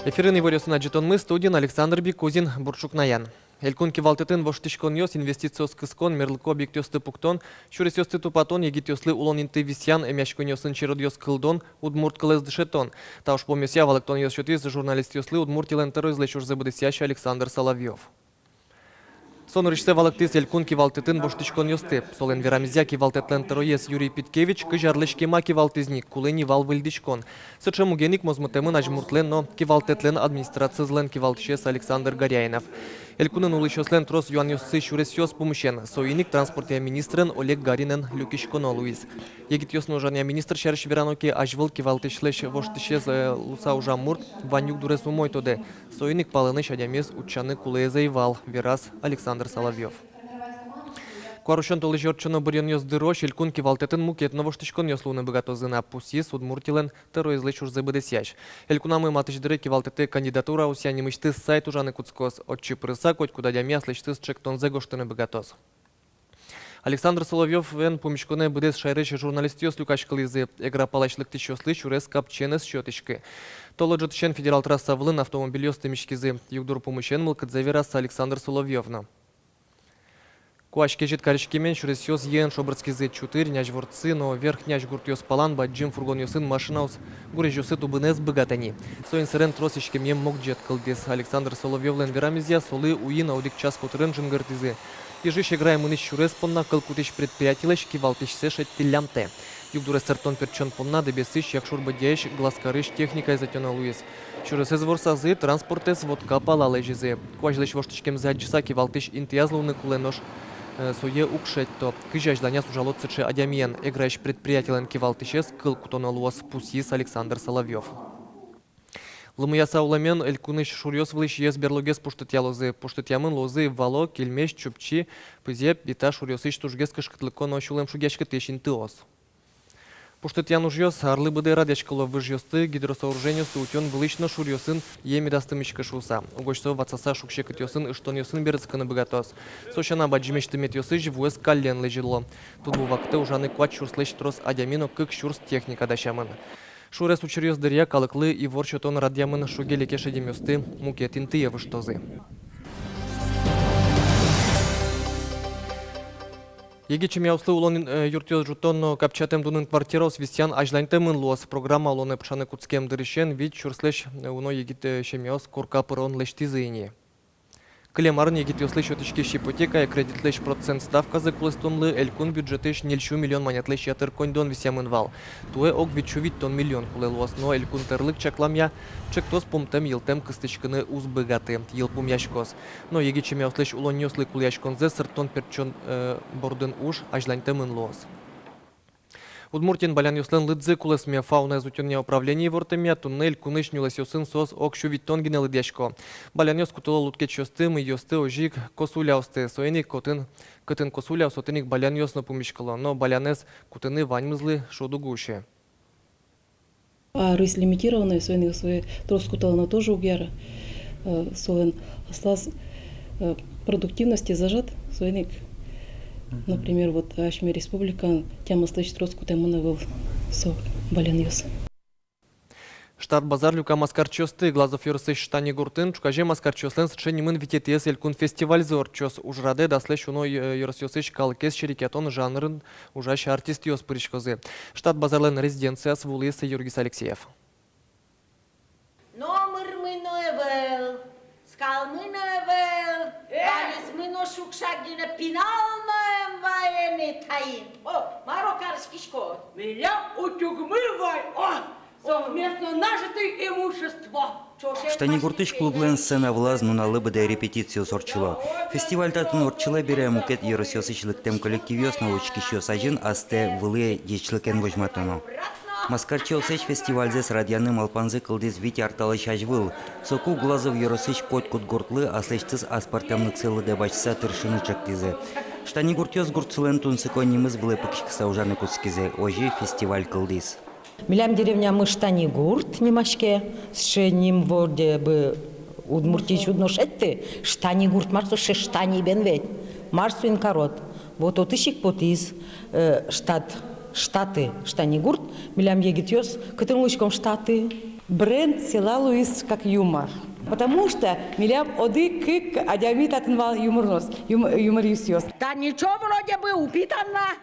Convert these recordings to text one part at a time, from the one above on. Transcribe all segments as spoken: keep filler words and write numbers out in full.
Эфирын иворъёсын адӟытонмы, студиын Александр Бикузин. Бур ӵукнаен. Элькун кивалтэтын воштӥськонъёс, инвестициос кыскон, мерлыко объектъёсты пуктон, сюресъёсты тупатон, егитъёслы улон инты висъян, эмъяськонъёсын черодъёс кылдон, удмурт кылэз дышетон. Та ужпумъёсъя валэктонъёс сётӥз журналистъёслы Удмуртилэн тӧроезлэсь ужзэ быдэсъясь Александр Соловьёв. Со нырысьсэ валэктӥз элькун кивалтэтын воштӥськонъёсты. Солэн верамезъя, кивалтэтлэн тӧроез Юрий Питкевич кызь арлэсь кема кивалтӥз ни, кулэ ни вал выльдӥськон. Сыӵе муген ик мозмытэмын азьмуртлэн но кивалтэтлэн администрацизылэн кивалтӥсез Александр Горяинов. Элькунын улӥсьёслэн трос юанъёссы сюресъёс пумысен, соин ик транспортъя министрен Олег Гаринэн люкиськоно луиз. Егитъёс но ужанъя министр сярысь верано ке, азьвыл кивалтӥсьлэсь воштӥсез, э, луыса ужам мурт вань югдурез умой тодэ. Соин ик палэнысь адямиез утчаны кулэез ӧй вал, вераз Александр Соловьёв. Куарусён толэзе ортчоно быръёнъёс дырозь элькун кивалтэтын мукет но воштӥськонъёс луыны быгатозы на, пусйиз Удмуртилэн тӧроезлэсь ужзэ быдэсъясь. Элькунамы матысь дыре кивалтэтэ кандидатураосъя нимысьтыз сайт ужаны кутскоз. Отчы пырыса, котькуд адями аслэсьтыз ӵектонзэ гожтыны быгатоз. Александр Соловьёвен пумиськонэ быдэс шаерысь журналистъёс люкаськылӥзы. Эгра палась лыктӥсьёслы сюрес капчиен ӧз сётӥськы. Толэдж отысен федерал трасса вылын автомобильёс тымиськизы. Югдур пумысен мылкыдзэ вераз Александр Соловьёв но. Куазь кезьыт кариськемен сюресъёс йӧэн шобырскизы. Чутырь, Нязьворцы но Верх Нязь гуртъёс палан бадӟым фургонъёсын машинаос гурезьёсы тубыны ӧз быгатэ ни. Соин сэрен трос иськемъем могӟет кылдӥз. Александр Соловьёвлэн верамезъя, солы уйин одӥг час котырын жингыртӥзы. Ижысь Эграе мынӥсь сюрес понна кыл кутӥсь предприятилэсь кивалтӥсьсэ шедьтӥллямтэ. Югдурез сэрттон-пертчон понна Дэбесысь, Якшур-Бӧдьяысь, Глазкарысь техникаез ӧтёно луиз. Сюресэз ворсазы, транспортэз Вотка пала лэзизы. Куазьлэсь воштӥськемзэ адӟыса, кивалтӥсь интыяз луыны кулэ, нош, э, сое уг шедьто. Кызьы азьланяз ужалод, сыӵе адямиен, Эграысь предприятилэн кивалтӥсез кыл кутоно луоз, пусйиз Александр Соловьёв. Лымыяса улэмен элькунысь шуръёс вылысь йӧс берлогес пуштытъялозы. Пуштытъямын луозы Вало, Кильмезь, Чупчи, Пызеп, Бита шуръёсысь тужгес кышкытлыко но сюлэмшугъяськытӥсь интыос. Пуштытъян ужъёс арлы быдэ радъяськыло. Выжъёсты, гидросооружениосты утён вылысь но шуръёсын йӧ медаз тымиськы шуыса. Угось со ватсаса шуг-секытъёсын, ыштонъёсын берытскыны быгатоз. Со сяна, бадӟымесь тыметъёсысь вуэз каллен лэзьыло. Тунву вакытэ ужаны куать сюрслэсь трос адями но кык сюрс техника дасямын. Шурес учыръёс дыръя калыклы ивор сётон радъямын, шуге-леке шедемъёсты мукет интые выжтозы. Егит семьяослы улон, э, юртъёс ӝутон но капчатэм дунын квартираос висъян азьланьтэмын луоз. Программа улонэ пыӵаны кутскем дырысен вить сюрслэсь, э, уно егит, э, семьяос корка пырон лэсьтӥзы ини. Кылем арын егитъёслы сётӥськись ипотекая кредитлэсь процент ставказэ кулэстонлы элькун бюджетысь ньыльсю миллион манетлэсь ятыр коньдон висъямын вал. Туэ ог витьсю витьтон миллион кулэ луоз, но элькун тӧрлык чакламъя, ӵектос пумтэм йылтэм кыстӥськыны уз быгаты, йылпумъяськоз. Но егит семьяослэсь улонниослы кулэяськонзэ сэрттон-пертчон, э, бордын уж азьланьтэмын луоз. Удмуртиын балянъёслэн лыдзы кулэсме. Фаунаез утёнъя управление ивортэмъя, туннэ элькунысь нюлэсъёсын соос ог сю витьтон гинэ лыдъясько. Балянъёс кутыло лутскетъёсты, мыйёсты, озьы ик косулляосты. Соин ик кытын, кытын косулляос, отын ик балянъёс но пумиськыло. Но балянэз кутыны ваньмызлы шуд уг усьы. А рысь лимитированной, соин ик сое трос куталоно тоже уг яра. Э, солэн аслаз, э, продуктивностез ӝажад, соин ик, например, вот асьме республикаын тямыслэсь трос кутэмын ӧвӧл со балянъёс. Штат базар люка маскарчиосты. Глазов ёросысь Штани гуртын ӵуказе маскарчиослэн сыӵе нимын витетӥез элькун фестивальзы ортчоз. Ужрадэ даслэсь уно ё-, ёросъёсысь калыкез серекъятон жанрын ужась артистъёс пыриськозы. Штат базарлэн резиденцияз вуылӥз Юргис Алексеев. Номырмы но ӧвӧл, скалмы но ӧвӧл, вализмы но шукшак гинэ, пинал но ӧм ваены таин. О, мар кариськиськод? Милям утюгмы вань, о, совместно нажитое имущество. Штани гуртысь клублэн сцена вылаз нуналлы быдэ репетициос ортчыло. Фестиваль татын ортчылэ бере, мукет ёросъёсысь лыктэм коллективъёс но учкисьёс азьын астэ вылӥ ӟечлыкен возьматоно. Маскарчиослэсь фестивальзэс радъяны малпанзы кылдӥз вить ар талэсь азьвыл. Соку Глазов ёросысь котькуд гуртлы аслэсьтыз аспӧртэмлыксэ лыдэ басьтыса тыршыны ӵектӥзы. Штани гуртъёс гуртсылэн тунсыко нимыз вылэ пыкиськыса ужаны кутскизы. Озьы фестиваль кылдӥз. Милям деревнямы Штани гурт нимаське. Сыӵе ним вроде бы Удмуртиысь уд но шедьты. Штани гурт, мар со сыӵе штани бен ведь? Мар соин карод? Вот отысь ик потӥз, э, штат, Штаты, Штани гурт. Милям егитъёс кытын улӥськом? Штаты. Бренд села луиз как юмор. Потому что милям одӥг-кык адями татын вал юморъёс, юм-, юмористъёс. Да ничего, вроде бы упитанно.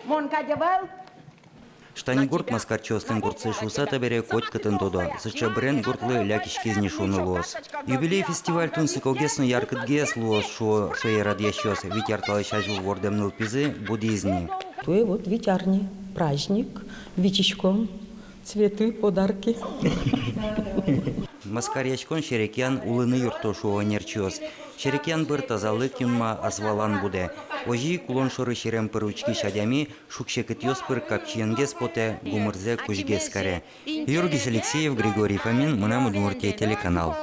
Мон кадь ӧвӧл. Штанигурт маскарчиослэн гуртсы шуыса табере котькытын тодо. Сыӵе бренд гуртлы лякиськиз ни шуыны луоз. Юбилей фестиваль тунсыкогес но яркытгес луоз, шуо сое радъясьёс. Вить ар талэсь азьвыл вордэм нылпизы будӥз ни. Туэ вот вить ар ни, праздник, витиськом, цветы, подарки. Маскаръяськон серекъян улыны юртто, шуо ӧнерчиос. Серекъян пыр тазалык юнма, асвалан будэ. Озьы ик улон шоры серем пыр учкись адями шуг-секытъёс пыр капчиенгес потэ, гумырзэ кузьгес каре. Юргис Алексеев, Григорий Фомин, «Мынам Удмуртие» телеканал.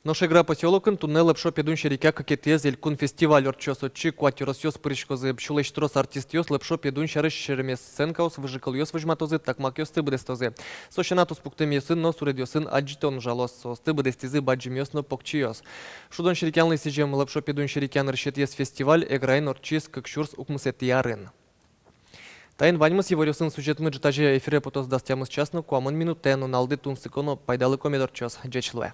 Нош Эгра посёлокын туннэ «Лопшо Педунь» серекъя кыкетӥез элькун фестиваль ортчоз. Отчы куать ёросъёс пырыськозы. Сюлэсьтырос артистъёс «Лопшо Педунь» сярысь серемес сценкаос, выжыкылъёс возьматозы, такмакъёсты быдэстозы. Со сяна, туспуктэмъёсын но суредъёсын адӟытон ужалоз. Соосты быдэстӥзы бадӟымъёс но покчиос. Шудон-серекъянлы сӥзем «Лопшо Педунь» серекъян нырысетӥез фестиваль Эграын ортчиз кык сюрс укмысэтӥ арын. Таин ваньмыз. Иворъёсын сюжетмы ӝытазе эфире потоз дас тямыс час но куамын минутэ. Нуналды тунсыко но пайдалыко мед ортчоз. Ӟеч луэ.